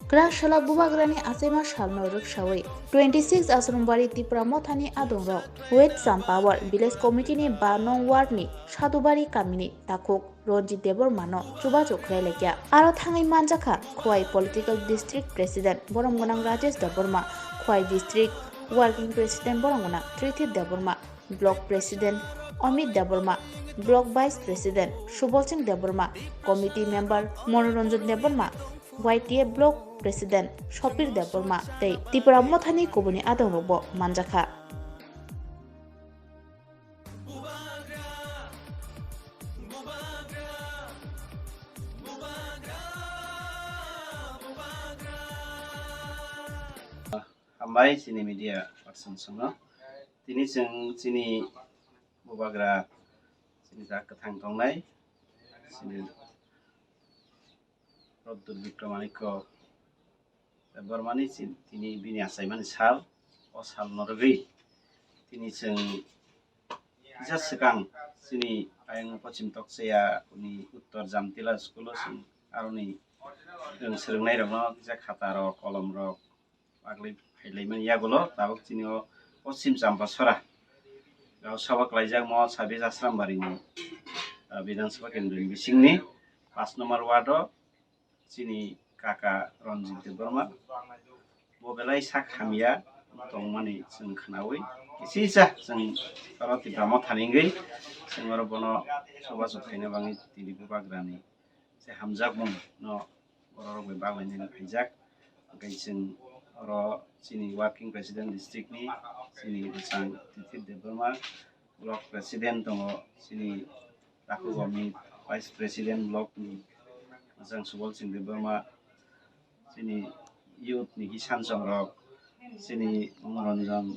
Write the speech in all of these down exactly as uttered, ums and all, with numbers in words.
Kwrak sala bubagrani achaima salno rwksawi twenty six Asrambari Tipra Mothani adongrok With Some Power Village Committee ni ba nong ward ni Sadubari kamini takhuk Ranjit Debbarma no chubachu khlai laikya. Aro thangwi manjakha Khowai Political District President borom gwnang Rajesh Debbarma, Khowai District Working President borom gwnang Trithip Debbarma, Block President Amit Debbarma, Block Vice President Subal Singh Debbarma, Committee Member Manoranjan Debbarma, Y T A Block President Sopir Debbarma tei Tipra Mothani kubuni adongrokbo manjakha. Hambai chini media person songno. Tini chwng chini bubagra chini jak kwthang tongnai chini Pradyut Bikramanikya Debbarmani chin-, tini bini achaimani sal, o salno rwgwi tini chwng kisa swkang chini ayang Pochim Tokchaya ni Uttor Jamtila school-o chwng aroni chwng swrwngnairokno kisa khatarok, kolomrok, bagwi phailaimani yagulo tabuk chini o Poschim Champasora Rajya Sabha kwlaijakmo Sabis Asrambari ni, ah, Bidhan Sabha Kendra ni bisingni paanch number ward o chini kaka Ranjit Debbarma bo belai sak hamya tongmani chwng khnaui kisa kisa chwng oro Tipra Motha ni wngwi chwng oro bono chubachu khaina bagwi tini bubagrani se hamjakmung no borok rok bai baglainani phaijak. Hwnkhe chwng oro chini working president district ni chini bwsang Titit Debbarma, block president tongo chini Takhuk Amit, vice president block ni bwsang Subal Singh Debbarma, chini youth ni kisan chong rok, chini Manoranjan,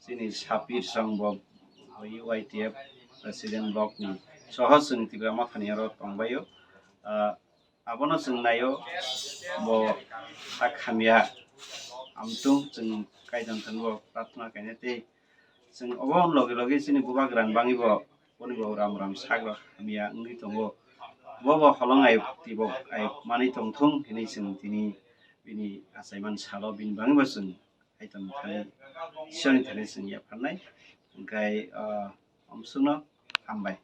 chini Sapir song bo U Y T F president block ni soho chwng Tipra Mothani oro tongbaio. Ah, abono chwng naio bo sak hamya amtung chwng Kaitor thani bo prarthana kainai tei chwng obo logi logi chini bubagrani bagwi bo boni bo ram ram sak rok hamya wngwi tongo. Bo bo holong ayuk tibok ayuk manwi tongthung hinwi chwng tini bini achaimani salo bini bagwi bo chwng Kaitorni thani, Ishwarni thani chwng yapharnai. Hwnkhe, ah, omsukno hambai.